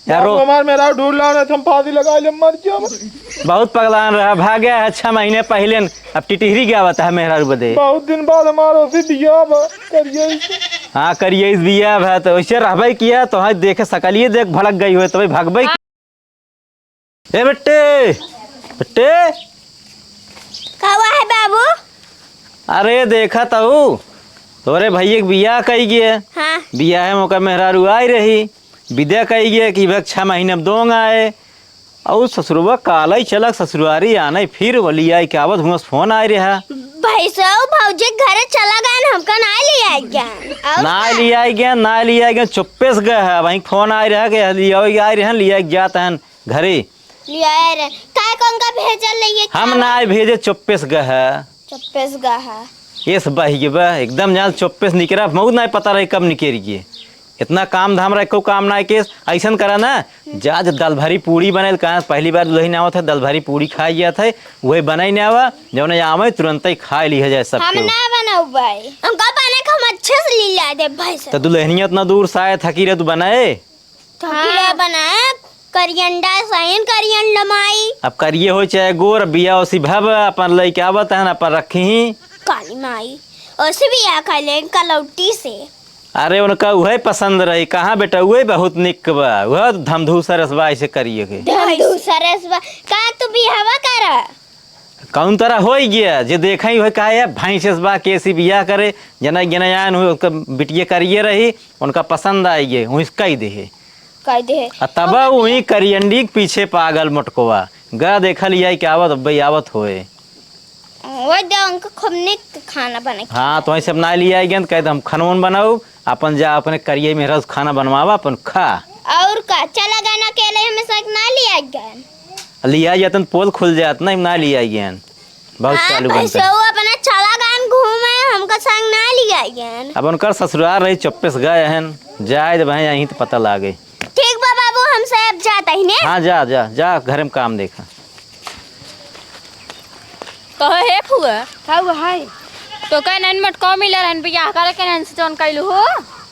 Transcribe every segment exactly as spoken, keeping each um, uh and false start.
यारो। बाबू, हमार मेहरारू ढूंढ लाओ, नहीं तो हम फांसी लगा ले, मर जाओ। बहुत पगलान रहा, भाग गया है छह महीने पहले न, अब टिटहरी गावत है मेहरारू बदे। बहुत दिन बाद हमार ओसी बियाह बा, करिए। हाँ, करिए इस बियाह बा, तो वैसे रहबे किया, तो हाँ, देखे सकलिए देख भड़क गई हो, तभी भगबे। ए बेटे, बेटे। का हुआ है बाबू? अरे देखा तहू, तोरे भैया के बियाह कई गए। हाँ। बियाह में ओकर मेहरारू आई रही, विदा कई गए कि भग छह महीने में दोंग आए। और ससुरवा काले चलक ससुरारी आने, फिर वो लियाई के आवत हुआ फोन आए रहा। भैसो भौजी के घरे चला गए न, हमका ना लियाई गए। और ना का? लियाई गए, ना लियाई गए, चुप्पे से गए है। वहीं फोन आए रहा कि लियाई आए रहे, लियाई जात हैं घरे। लियाए रहे। काहे को उनका भेजल नहीं है हम खाना? ना भेजे, चुप्पे से गए है। चुप्पे से गए है। ये सब बह गए बा, एकदम जान चुप्पे से निकरा, मौत ना पता रही कब निकल गए। इतना काम धाम रहे, को काम ना केस, ऐसन करा ना, जा, जा दाल भरी पूड़ी बने, कहाँ पहली बार दुल्हन आवत है, दाल भरी पूड़ी खाई जात है, वही बनाई ना आवा, जौन आवे तुरंत ही खाई लिया जाए सब हम केहू। ना बनाऊ भाई, हमका बने के हम अच्छे से लीला दे भाई से। तो दुल्हनिया इतना दूर से आए, थकी रहे, तू बनाए? थकी रहे हाँ। बनाए, करियंडा सहिन करियंडा माई। अब करिए हो चाहे गोर, बिया ओसी भब, अपन लइके आवत हन, अपन रखी ही। काली माई, ओसी बिया खा ले कलौटी से। अरे उनका उहे पसंद रही। कहाँ बेटा, उहे बहुत निक बा, उहे धमधूसर रसबा ऐसे करिए के। धमधूसर रसबा, का तू बियाहवा करा? कौन तरह होई गया, जे देखा ही होई, कहा यार भैंस बा, केसी बियाह करे, जना गिना आयन हुए, उसका बिटिया करिए रही, उनका पसंद आई गए, वहीं कह दे। कह दे। आ तब और वहीं करियंडी के पीछे पागल मोटकवा, गा देखल याई के आवत, अब्बे आवत होए। ओए दे, उनका खूब निक खाना बने के हाँ, तो वहीं से अपना लिया आई गए, कह दे, "हम खनवन बनाऊ, अपन जा, अपने करिए में रस खाना बनवावा, अपन खा।" और का, चला गए ना अकेले, हमें संग ना लिया गए। लिया जातन, पोल खुल जात ना, ना लिया गए। बहुत हाँ, चालू बनता है। कैसे वो अपने चला गए घूमे, हमका संग ना लिया गए। अब उनकर ससुराल रही, चुप्पे से गए हैं, जाए दे भाई, यहीं तो पता लागे। ठीक बा बाबू, हम सब जात ही ने। हाँ, जा, जा, जा, घर में काम देखा। कहो हे फुआ। का हुआ है? तो कह नैन मटकाव मिला रहन, बियाह करे के नैन से जौन कैलू हो।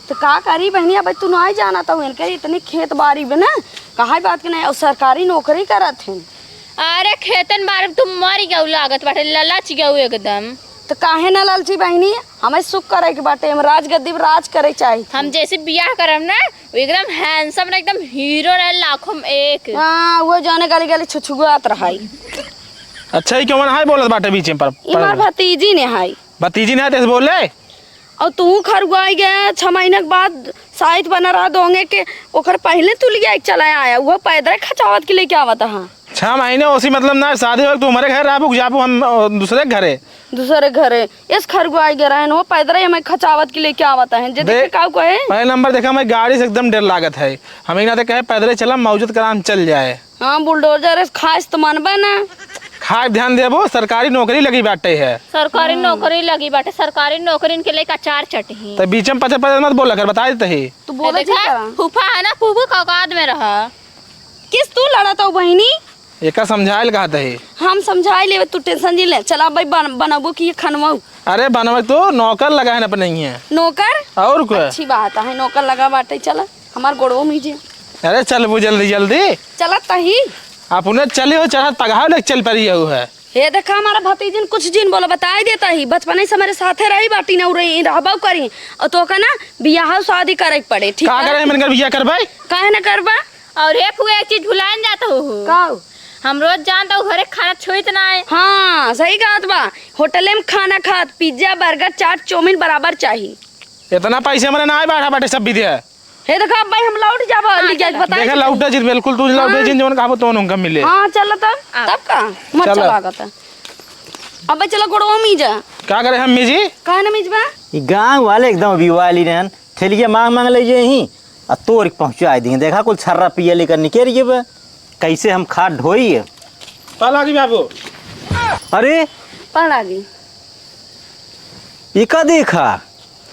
तो का करी बहनी, अब तू नहीं जाना तो इनके इतनी खेत बाड़ी बना, कहा बात के नहीं, और सरकारी नौकरी करत हैं। अरे खेतन बारे में तुम मर गऊ लागत बाटे, ललच गऊ एकदम। तो काहे ना ललची बहनी, हमें सुख करे के बाटे, हम राजगद्दी पे राज करे चाही। हम जैसे बियाह करब ना, वो एकदम handsome ना, एकदम हीरो रहे, लाखों में एक। हाँ, वो जाने गाली गाली छुछुआत रहाई। अच्छा, ई कौन हाय बोलत बाटे बीच में पर, ई हमार पर? भतीजी ने हाय। भतीजी ने हाय, तैसे बोले? और तू खरुआई गया, छह महीने के बाद साइत बना रहा दोंगे के, ओकर पहले तू लिया एक चला आया, वो पैदल खचावत के लेके आवत हा। छह महीने ओसी मतलब ना, शादी हो तो हमारे घर रहबू, जाबू हम, अ, दूसरे के घरे। दूसरे घरे। इस खरुआई गए रहन, वो पैदल ही हमें खचावत के लेके आवत है। जे दे-, देखे काऊ कहे? पहले नंबर देखा, हमें गाड़ी से एकदम डर लागत है। हम एक नाते कहे पैदल ही चला, मौजूद कराम चल जाए। हाँ, बुलडोजर है, खास तो मनबे ना। खाए ध्यान देबो, सरकारी नौकरी लगी बाटे है। सरकारी हाँ। नौकरी लगी बाटे, सरकारी नौकरी इनके लेके अचार चटही। तो बीच में पचर पचर मत बोला कर, बता देते ही। तू बोले ए, देखा, ठीक है। फूफा है ना, फूफू का औकात में रहा। किस तू लड़त हो बहिनी? एका समझाइल कहत है। हम समझाई लेबे, तू tension जिन ले। चला भाई बन-, बनबो कि ये खनवाऊ। अरे बनवे तो नौकर लगा है ना अपने ही है। नौकर? और का? अच्छी बात है, नौकर लगा बाटे। चला, हमार गोड़वो मीजे। अरे चलबू जल्दी जल्दी। चलत तही। अपने चली हो, चढ़त पगहा लेके चल पड़ी हो है। हे देखा, हमारा भतीजिन कुछ जिन बोला, बताई देता ही, बचपने से हमारे साथे रही बाटी ना, रही, रहबो करी। और तो का ना, बियाह शादी करे के पड़े, ठीक का है? करे, मन कर बियाह करबे? काहे ना करबा? और हे फुआ, एक चीज भुलाइन जात हो, हो। का? हम रोज जानत हो, घरे खाना छुइत ना है। हाँ, सही कहत बा। होटले में खाना खात, pizza, burger, चाट, चाउमीन बराबर चाही। इतना पैसे हमरे ना आए, बैठा बैठे सब विद्या। हे देखो, अब भाई हम लौट जाबो, हाँ, लिख जाके चलो। बताई देखा, देते। लौटे जिन, बिल्कुल तू लौटे हाँ। जिन, जौन कहबो तौन उनका मिले। हाँ, चलो तब, हाँ। तब का? मत चलो। चला कहता। अब भाई चलो गोड़वा मीजा। का करे हम मीजी? काहे ना मीजबा? ई गाँव वाले एकदम अभी वाली रहन, ठेलिया मांग मांग ले जे ही, आ तोड़ के पहुँचाए दिए। देखा कुल छर्रा पिए लेकर निकल गए बा। कैसे हम खाट ढोई है? पा लागी बाबू। अरे! पा लागी। ई का देखा?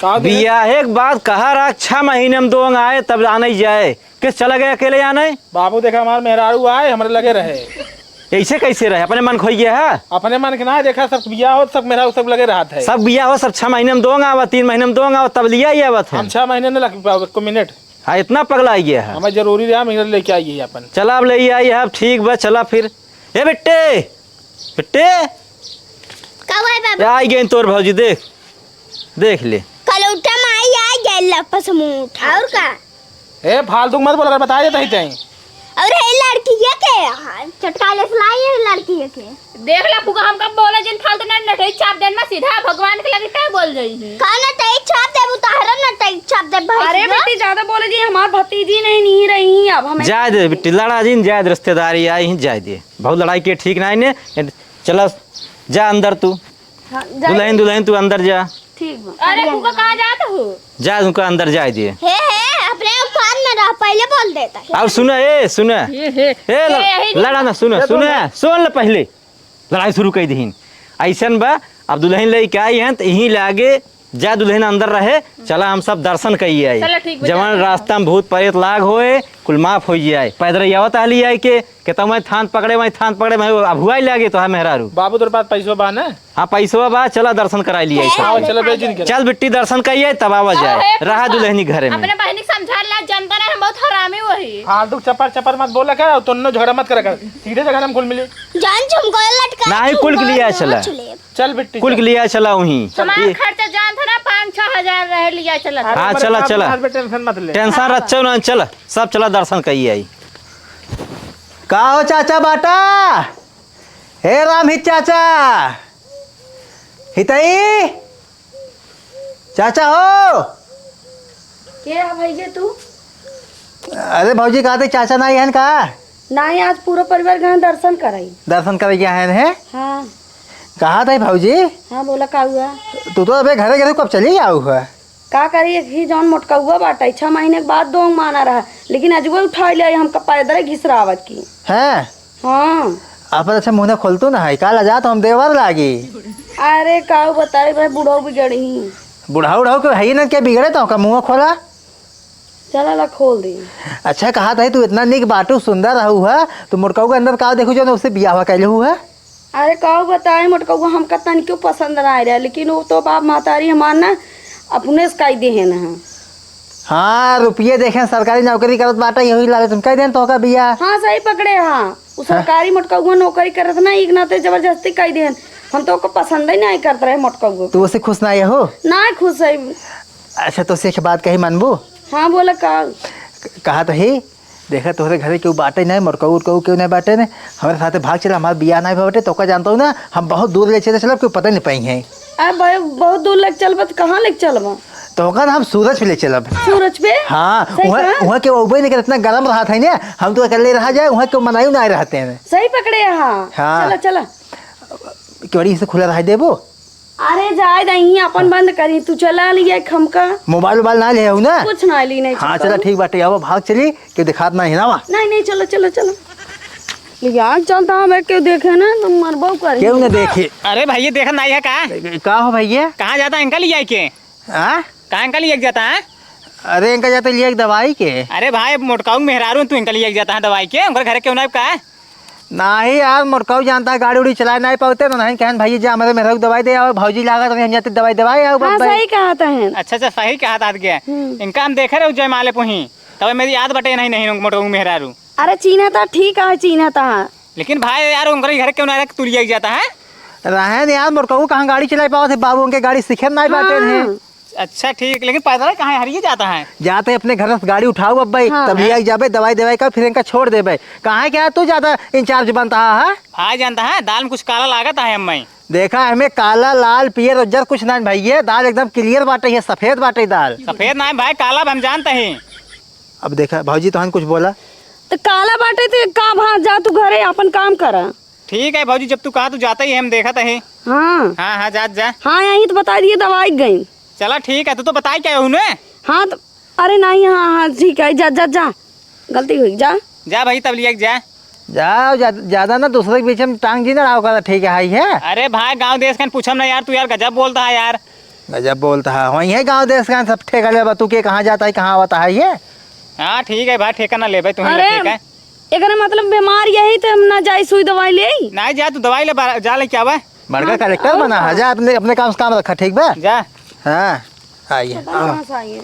का दे? बियाहे के बाद कहा रहा, छह महीने में दोंग आए, तब आने ही जाए। किस चला गया अकेले आने? बाबू देखा, हमारे मेहरारू आए, हमरे लगे रहे। ऐसे कैसे रहे? अपने मन खोई गया है? अपने मन के ना देखा, सब बियाह हो, सब मेहरारू सब लगे रहत है। सब बियाह हो, सब छह महीने में दोंग आवा, तीन महीने में दोंग आवा, तब लिया ही आवत है। हम छह महीने न लग पाओ, एक मिनट। आ, इतना पगला आई गया है। हमें जरूरी रहा, हम इधर लेके आई है अपन। चला, अब ले आई है, अब ठीक बा, चला फिर। ए बिट्टे, बिट्टे, का हुआ है बाबा? ए, आई गए तोर भौजी, देख, देख ले। कलौटा माई आ गए लपस मुंह उठा। और का? ए, फालतू मत बोल, अगर बता देता ही तई। और है लड़की ये के? हाँ, चटका ले सलाई है लड़की ये के। देख ला फुआ, हमका बोले जिन फालतू ना नटई चाप देन ना, सीधा भगवान के लगे का बोल जाई है। का नटई चाप देबू, तहरा नटई चाप दे भाई अरे साहब। बेटी, ज्यादा बोले जी, हमार भतीजी नहीं, नहीं रही अब हमें जाए दे बेटी, लड़ा जिन, जाए दे, रिश्तेदारी आई ही, जाए दे। बहुत लड़ाई के ठीक ना इन्हें। चला, जा अंदर तू। हाँ, जा। दुल्हन, दुल्हन तू अंदर जा। ठीक बा। अरे फुआ, कहाँ जात हो? जा, उनका अंदर जाए दे। हे, हे, अपने औकात में रह, पहले बोल देता है। और सुना, ए, सुना। हे, हे। ए, ल-, हे, यही लड़ा ना, सुना, ये सुना, बोल। सुन ले पहले। लड़ाई शुरू कर दीन। ऐसन बा, अब दुल्हन लेके आई हैं, तो यहीं लागे जा, दुल्हन अंदर रहे, चला हम सब दर्शन कइए आई। चला, ठीक बा, जवन जाते हैं। रास्ता में भूत प्रेत लाग होए, कुल माफ हो जाए। पैदल ही आवत आली आई के, कहता मैं थान पकड़े, मैं थान पकड़े, मैं अब हुआ ही लागे तो है मेहरारू। बाबू, तोरे पास पैसो बा ना? हाँ, पैसो बा, चला दर्शन कराई लिए सब। आओ, चलो, बेचिन के। चल बिट्टी, दर्शन कइए, तब आवा जाए। हे रहा फूफा, दुल्हनी घरे में। अपने बहिनी के समझा ला, जनता ना हम बहुत हरामी वही। फालतू चपर चपर मत बोला कर, और तुन्नो झगड़ा मत करा कर। सीधे झगड़ा में घुल मिली। जान झुमको लटका नहीं, कुल के लिया चला। चल बिट्टी, कुल के चल। लिया चला वहीं। हमार ये खर्चा जान था ना, पाँच छह हजार रहे, लिया चला। अरे हाँ, हमारे चला, साथ चला। में हर पे टेंशन मत ले। टेंशन हाँ। रच्चो ना, चल, सब चला दर्शन कइए आई। का हो चाचा बाटा? हे राम हित चाचा, हितई, चाचा हो। के है भैया तू? अरे भौजी, कहा थे चाचा नाई हन का? नाई, आज पूरा परिवार गए दर्शन कराई। दर्शन करे गए हैं, हैं? हाँ। कहा थे भौजी? हाँ, बोला का हुआ? तू तो अबे घरे गए, कब चली आऊ हुआ? का करी, एक ही जौन मोटकौआ बाटे, छह महीने के बाद दोंग माना रहा, लेकिन अजुए उठाई ले आई हमका पैदल घिसरावत की। हैं? हाँ। अपन अच्छा मुंह ना खोलतू ना है, का लजा तो हम देवर लागी। अरे काऊ बताई भाई, बुढ़ऊ बिगड़ी। बुढ़ऊ उढ़ऊ के है ना, के बिगड़े तो का मुंह खोला? चला ला खोल दी। अच्छा कहा था तू इतना निक बाटू सुंदर रहू है, तो मोटकऊ के अंदर का देखू जो उससे बियाह कैले हु है? अरे काऊ बताई मोटकऊ, हमका तनिको पसंद ना आए रहा, लेकिन वो तो बाप महतारी हमार ना अपने से कई दे हैं ना। हाँ, रुपये देखे, सरकारी नौकरी करत बाटे, यही लालच में कह देन तोहका बियाह। हाँ, सही पकड़े, हाँ। उ हाँ। सरकारी मोटकउआ नौकरी करत ना, एक नाते जबरदस्ती कह देन। हम तो ओको पसंद ही नहीं करत रहे मोटकउआ। तू उससे खुश ना हो? ना खुश है। अच्छा, तो से एक बात कही, मानबू? हाँ, बोला का? क-, कहा तो ही, देखा तोहरे घरे केहू बाटे नहीं, मोटकऊ उटकऊ केहू नहीं बाटे ने, हमरे साथे भाग चला, हमार बियाह नहीं बाटे, तोका जानता हूँ ना, हम बहुत दूर ले चले चलब, केहू पता नहीं पाई है। अरे भाई, बहुत दूर लेके चलबा त कहाँ लेके चलबा? तोका ना हम सूरज पे ले चलब। सूरज पे? हाँ, सही वहाँ, कहा? वहाँ के उबे नहीं कर, इतना गर्म रहत है ना, हम तो अकेले रहा जाए, वहाँ के मनाई ना रहते हैं। सही पकड़े, हाँ। हाँ। चला, चला। केवड़ी से खुला रह देबो? अरे जाए दही, अपन बंद करी, तू चला लिया एक हमका। मोबाइल वोबाइल ना ले आऊ ना? कुछ ना ली, नहीं हाँ, चला। चला ठीक बाटे, आवा भाग चली, केहू देखात ना है ना वा। नहीं, नहीं, चलो, चलो, चलो। लिया चलता हमें केहू देखे ना तो मरबो करी। केहू ना देखे। अरे भैया, देखा नहीं है का? का हो भैया? कहाँ जाता है इनका लिया के? हाँ? कहाँ इनका लिया के जाता है? अरे इनका जाता लिया एक दवाई के। अरे भाई, मोटकाऊ मेहरारू तू इनका लिया के जाता है दवाई के? उनका घर केहू ना का है? नाही यार, मोटकाऊ जानता है, गाड़ी उड़ी चलाए नहीं पावते, तो नहीं कहन, "भाई जा, हमारे मेहरारू दवाई दे आओ, भौजी लागत नहीं, हम जाते दवाई दवाई आओ।" हाँ, बब्बा। सही कहा था है। अच्छा, अच्छा, सही कहा था के। हम्म। इनका हम देखे रहे जयमाले पुही, तब मेरी याद बटे नहीं, नहीं, मोटकाऊ मेहरारू। अरे, चीन्हा था, ठीक है, चीन्हा था। लेकिन भाई यार, उनका घर क्यों ना रख, तू लिया जाता है? रहन यार, मोटकाऊ कहाँ गाड़ी चलाए पावत है, बाबू उनके गाड़ी सीखे नहीं बाटे हैं। हाँ। अच्छा, ठीक, लेकिन पैदल कहाँ है? हरिये जाता है? जाते अपने घर से गाड़ी उठाओ अब भाई, हाँ। तब लिया के जाबे, दवाई दवाई का, फिर इनका छोड़ देबे। कहाँ के है तू ज्यादा इंचार्ज बनता है, हाँ? भाई जानता है, दाल में कुछ काला लागत है अम्मा। देखा, हमें काला, लाल, पीयर, उज्जर कुछ ना है भाई, ये दाल एकदम क्लियर बाटे, ये सफेद बाटे दाल। सफेद ना है भाई, काला भी हम जानते हैं। अब देखा, भौजी तोहन कुछ बोला। तो काला बाटे तो का भा, जा तू घरे अपन काम करा। ठीक है भौजी, जब तू कहा तू जाता ही है, हम देखत है। हाँ। हाँ, हाँ, जा, जा। हाँ, यहीं तो बता दिए, दवाई गई। चला ठीक है, तू तो बताई क्या उन्हें? हाँ, तो, अरे नहीं, हाँ, हाँ, ठीक है, जा, जा, जा, गलती हुई, जा। जा भाई, तब लिया के जा। जाओ, जा, ज्यादा ना दूसरे के बीच में टांग जी ना रहा करा, ठीक है, हाई है। अरे भाई, गाँव देश कन पूछम ना यार, तू यार गजब बोलता है यार। गजब बोलता है, वही है गाँव देश का सब ठेका लेबा तू के, कहाँ जाता है, कहाँ आवता है ये। हाँ, ठीक है भाई, ठेका ना लेबे तू, अरे, ठीक है। एकरे मतलब बीमार यही तो हम ना जाई सुई दवाई ले आई। नहीं जा, तू दवाई ले बा-, जा लेके आवे। बड़का हाँ, कलेक्टर और बना का? है, जा अपने, अपने काम से काम रखा, ठीक बा? जा। हाँ, आइए। पता नहीं कहाँ से आई है।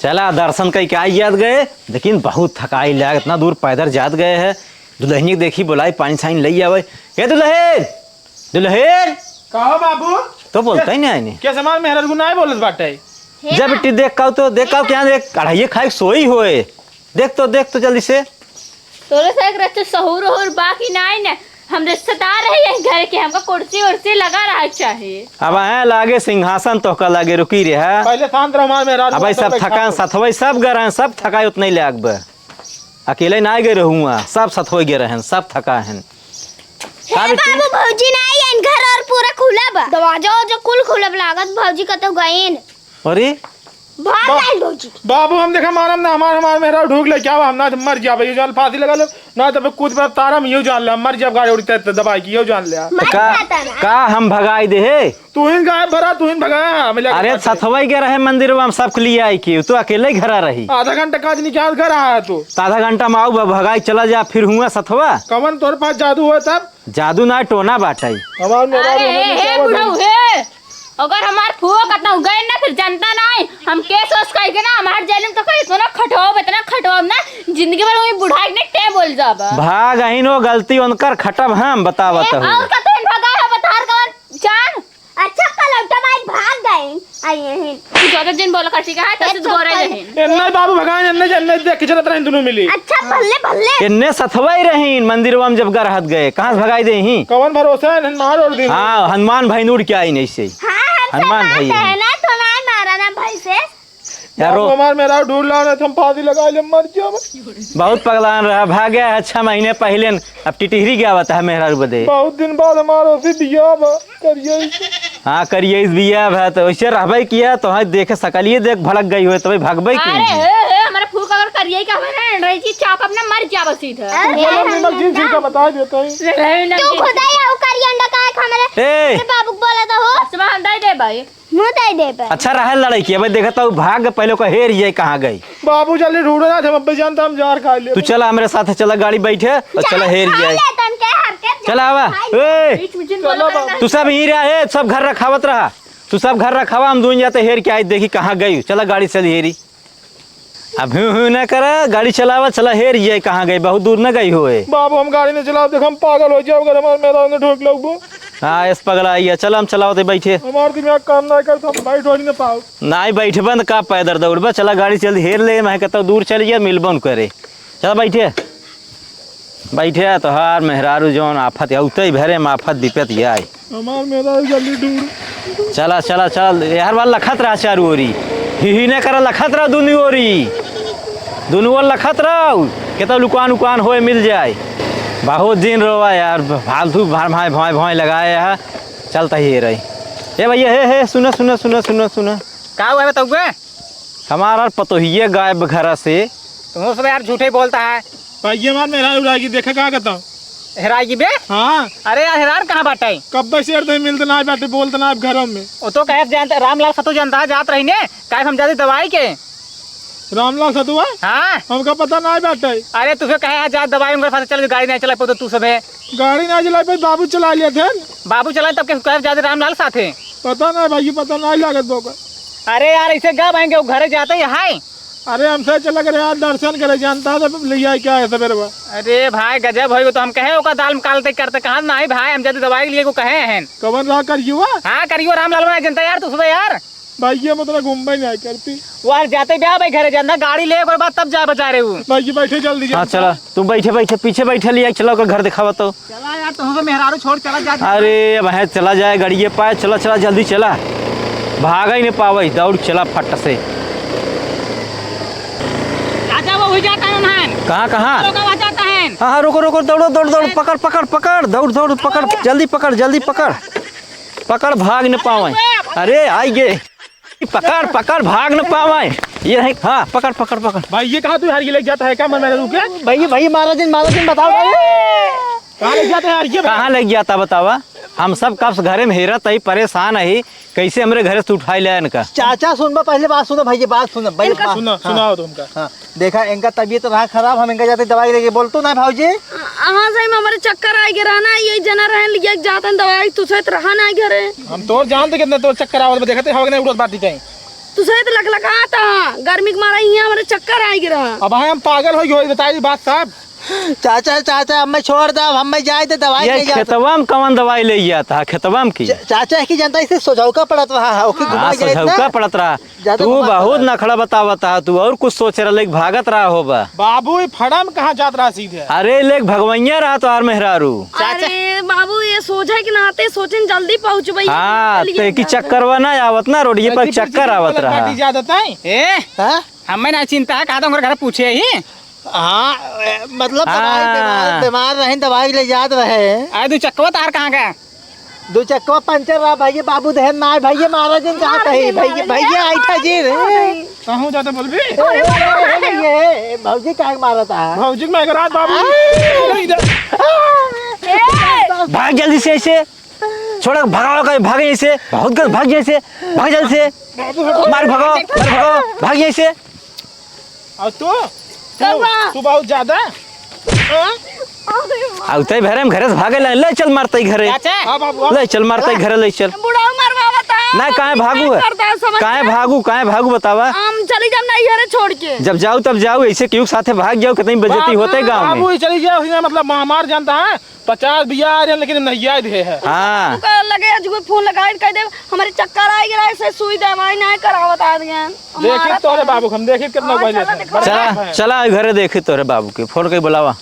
चला, दर्शन कइके आई जात गए, लेकिन बहुत थकाई लाग, इतना दूर पैदल जात गए है। दुलहिनी के देखी, बोलाई, पानी छानी लइ आवे। ए दुलहिन, दुलहिन। का हो बाबू? तो बोलता ही नहीं आईने। के समार मेहरारू को नाहीं बोलत बाटे? जब बिट्टी देख काऊ तो, देख काऊ क्या, देख, कढ़ाइये खाए सोई होए। देख तो, देख तो जल्दी से। तोरे से एक रच्चो सहूर ओहूर बाकी नाहीं न। हम रिश्तेदार है यही घर के, हमका कुर्सी उर्सी लगा रहा चाहे। अब है लागे सिंहासन तोहका लागे, रुकी रे है। पहले शांत रहो, हमार मेहरारू अब आई सब सब थकान, सथवई सब गए रहन, सब थकाई उतने ले आगबे। अकेले ना गए रहूँगा, सब सथवई गए रहन, सब थका हन। हे का बेटी? बाबू, भौजी ना आई हन, घर और पूरा खुला बा। दरवाजा उरवाजा कुल खुला बा, लागत भौजी कतौ गइन। अरे? भाग बा-, आइन भौजी। बाबू, हम देखा मारम ना, हमार, हमार मेहरारू ढूक ले, क्या बा, हम ना तो मर जाबे, ये जाल फांसी लगा लो, ना तो कूद पर तारा में यूं जान ले, हम मर जाब, गाड़ी उड़ी ते दबाई की, यूं जान ले। मर का, जाता ना। का हम भगाई दे हे? तू ही गायब भरा, तू ही भगाया, हमें लगा अरे, बात है। सथवई के रहे मंदिर में, हम सबके लिए आई की, तू अकेले ही घरा रही। आधा घंटा काज निकाल घर आया तू। तो आधा घंटा में आऊ, भ-, भगाई चला जा, फिर हुआ सथवा। कवन तोर पास जादू हुआ तब? जादू ना, टोना बाटई। हमार मेहरारू अरे, हमें हे, क्या हे, बोली? बुढ़ऊ, हे। अगर हमार फुआ कतना गए ना, फिर जनता नाहीं। हम केस वेस कइके ना, हमार जेल में तो कहीं इतना खटवाओ, इतना खटवाओ ना, जिंदगी भर वही बुढ़ाई ने टे बोल जाबा। भाग अहिन, वो गलती उनकर खटब हम बतावत ए, हूँ। और का तोहन भगा है, बतार कवन चान? अच्छा, पलौटा माई भाग गए। आई हैं। तू ज्यादा जिन बोला कर, ठीक है? तो ए, सिर्फ गोरे चुप कर। रहे। एन्ने बाबू भगवान, एन्ने, एन्ने देख के चलत रहे दोनों मिली। अच्छा, भल्ले, भल्ले। एन्ने सथवई रहीन, मंदिरवा में जब गरहत गए, कहाँ से भगाई दे ही? कवन भरोसा है, हनुमान और दिन। हाँ, हनुमान भाई नूर क्या आई नहीं से। हाँ, हम हनुमान सब भैया। है ना, तो ना मारा ना भाई से। यारो। बाबू हमार मेहरारू ढूंढ लाओ, नहीं तो हम फांसी लगा ले, मर जाओ। बहुत पगलान रहा, भाग गया है छह महीने पहले, अब टिटहरी गया हुआ था मेहरारू बदे। बहुत दिन बाद हमार ओसी बियाह बा। करिए। हाँ, करिए इस बिया भा, तो वैसे रहबे किया, तो हाँ, देखे सकलिए देख भड़क गई होए, तबे भगबे की अरे, नहीं। हे, हे, हमारे फूक अगर करिए का हमारे रही जी, चाप अपना मर जाबो सीधा। अरे, बोलो, हम निमक जिन छिड़का बता देते हैं। रहे ना तू जी। खुदा ही हो करिए अंडा काहे खा मेरे? ए! मेरे बाबू को बोला था हो। असमा हम दे दे भाई। मुँह दे दे भाई। अच्छा रहे लड़ाई की, अब देखा तो भाग पहले को हेर ये कहाँ गई। बाबू जल्दी ढूंढो ना, हम अब्बे जानता हम जहर खा ले। तू चला हमरे साथ, चला गाड़ी बैठे और चला हेर खा जाए। ले तन के हर के चला आवा। खा ले। ए, बीच में जिन चलो बोला बाबू। करना। तू सब यहीं रहा, ए, सब घर रखावत रहा। तू सब घर रखावा, हम दोनों जाते हेर के आई, देखी कहाँ गई। चला गाड़ी चली हेरी। अब हूँ हूँ ना करा, गाड़ी चलावा, चला हेर जाए कहाँ गई, बहुत दूर ना गई होए। बाबू हम गाड़ी नहीं चलाओ, देख हम पागल हो जाओ, अगर हमारे मेहरारू ने ढूंढ लो। हाँ, इस पगला आई है, चला हम चलावते बैठे। हमारे दिमाग काम ना कर, हम भाई ढूंढ नहीं पाओ। नाहीं, बैठबन का पैदल दौड़बा? चला गाड़ी चल हेर ले, मैं कतौ दूर चल गया, मिलबन करे। चला बैठे, बैठे। तोहार मेहरारू जौन आफत है, उतई भरे में आफत विपत आए। हमार मेहरारू जल्दी ढूंढ। चला, चला, चला, यार बार लखत रहा चारू ओरी। ही, ही ने करा, लखत रहा दुनू ओरी। दुनू ओर लखत रहा, केतौ लुकान उकान होए मिल जाए। बहुत दिन रोवा यार, फालतू भाई भाई भाई लगाए है। चलता ही रही। ए भैया, हे, हे, सुना, सुना, सुना, सुना, सुना। का हुआ है बताऊँ बे? हमारा पतोहिया गायब घरा से। तुम सब यार झूठे ही बोलता है। भाई, ये मार मेहरारू रागी, देखा कहाँ कहता हूँ। हेराई की बे? हाँ। अरे यार, हेरान कहाँ बाटे? कब्बे से तो मिलते ना बाटे, बोलते ना घरों में। वो तो कहे जानते, रामलाल सतु जानता है, जात रही ने, काहे हम जाते दवाई के। रामलाल सतुआ? हाँ। हमका पता ना बाटे। अरे तुझे कहे है, जा दवाई उनके साथ चल, गाड़ी नहीं चला पाते तू सब है। गाड़ी ना चला पाए, बाबू चला लिया थे। बाबू चला तब के कहे जाते रामलाल साथ है। पता ना भाई, पता ना लागत बाबा। अरे यार, ऐसे गा भाई के घरे जाते ही हाय। अरे हमसे चला करे यार, दर्शन करे, जानता तो ले आए क्या है सवेरे बा। अरे भाई गजब होई, तो हम कहे ओका दाल में कालते करते कहाँ नहीं भाई, हम जल्दी दवाई लिए को कहे हैं। कवन रहा करियो? हाँ करियो, रामलाल बना जनता यार, तू सुबह यार। भाई ये मतलब घूमबे नहीं करती। वो यार जाते ब्याह भाई घरे जाना, गाड़ी ले एक बार तब जा बजा रहे हूँ। भाई ये बैठे जल्दी हाँ जल्दी। चला, तू बैठे बैठे पीछे बैठे ले आई, चला ओकर घर दिखावा तो। चला यार, तुम तो मेहरारू छोड़ चला जा। अरे अब है चला जाए गड़िए पाए, चला चला जल्दी चला, भागा ही नहीं पावे, दौड़ चला फट से। राजा वो हुई जाता है उन्हें। कहाँ कहाँ? लोग आ जाता है। हाँ हाँ रुको रुको, दौड़ो दौड़ दौड़, पकड़ पकड़ पकड़, दौड़ दौड़ पकड़, जल्दी पकड़ जल्दी पकड़, पकड़ भाग न पावे। अरे आई गे, पकड़ पकड़ भाग न पावे। ये है हाँ, पकड़ पकड़ पकड़। भाई ये कहाँ तू हार के लेके जाता है क्या? मैं मैंने रुके। भाई भाई महाराज जी, महाराज जी बताओ भाई। कहाँ लेके जाता है यार ये भाई? कहाँ लेके जाता बतावा? हम सब कब से घरे में हेरत ही, परेशान ही, कैसे हमरे घरे से उठाई ले इनका? चाचा सुनबा, पहले बात सुनो भाई, ये बात सुनो भाई, इनका बात, सुनो, हाँ, सुनाओ तुमका। हाँ, देखा इनका तबीयत रहा खराब, हम इनका जाते दवाई लेके बोलतो ना भाऊजी। हाँ सही में हमारे चक्कर आए गे रहा ना, ये जना रहन लिए जातन दवाई तुझे तो रहा ना घरे। हम तोर जानते कितने तोर चक्कर आवत बा, देखते हवा के नहीं उड़त बाटी कहीं। तुसे तो लकलकात ह, गर्मी के मारा इहाँ हमरे चक्कर आइ गिरा। अब हम पागल होइ गए, बताई बात साहब। चाचा, चाचा, हमें छोड़ दे, अब हमें जाए दे, दवाई ये ले जात। खेतवा में कवन दवाई ले जात ह, खेतवा में की? चा-, चाचा की जनता इसे सोझौका पड़त रहा है, ओके हाँ, घुमा जाए सोझौका ना। पड़त रहा। ज्यादा तू घुमा बहुत पड़ा। नखड़ा बतावत ह, तू और कुछ सोच रहा, लेकिन भागत रहा होबा। बाबू, ई फड़ा में कहाँ जात रहा सीधे? अरे, लेक भगवैया रहा तोहार मेहरारू। चाचा। अरे बाबू, ये सोझा के नाते सोचेन जल्दी पहुँचबई। हाँ, चलिए ते की जाते। चक्करवा ना आवत ना, रोडिये पर जल्दी चक्कर आवत पहुँच रहा। पार्टी ज्यादा ताई। ए, हाँ? हमें ना चिंता है, कहा तो हमारे घर पूछे ही। हाँ, ए, मतलब दवाई, हाँ। बीमार, बीमार रहे, दवाई ले जात रहे। अरे, दू चक्कवा तार कहाँ का? दू चक्कवा पंचर रहा, भैया बाबू दहेन मार, भैया मारा जिन कहा कही, भैया, भैया आइठा जी रे। कहूँ जाते बोलबी? ए, ए, ए, ए, ए, भौजी काहे मारत ह? भौजी के मैं रात बाबू। ए! भाग जल्दी से ऐसे। छोड़, भगाओ कहीं, भाग यहीं से। बहुत गलत, भाग यहीं से। भाग जल्दी से। बाबू, हटो। मार भगाओ, मार भगाओ, भाग यहीं से। और तू? कौआ। तू, तू बहुत ज्यादा। हाँ? अरे माँ। आ उतई भरे हम घरे से भागे ला, ले चल मारतई घरे। चाचा। हाँ बाबू, हाँ। ले चल मारतई घरे, ले चल। बुढ़ऊ मरवावत ह, ना, काहे बाबू भागू है? करता है, समझ काहे में? भागू, काहे भागू बतावा? हम चली जाब नैहरे छोड़ के। जब जाऊ तब जाऊ, ऐसे केहू के साथे भाग जाऊ, कितनी बेइज्जती बाबू, होते गाँव में। बाबू, ये चली जाओ, हियाँ मतलब हमार जानता है, पचास बिया आ रहे हैं, लेकिन नहीं आए दे है। हाँ। उनका लगे आज कोई फोन लगाए, कह दे, "हमारे चक्कर आए गिरा, ऐसे सुई दवाई नहीं करावत आ रही हैं।" देखी हमारा तोरे तो बाबू, हम देखी कितना हाँ, पहले चला से। देखो। बड़ा चला, है। चला घरे देखी तोरे बाबू के, फोन कई बुलावा।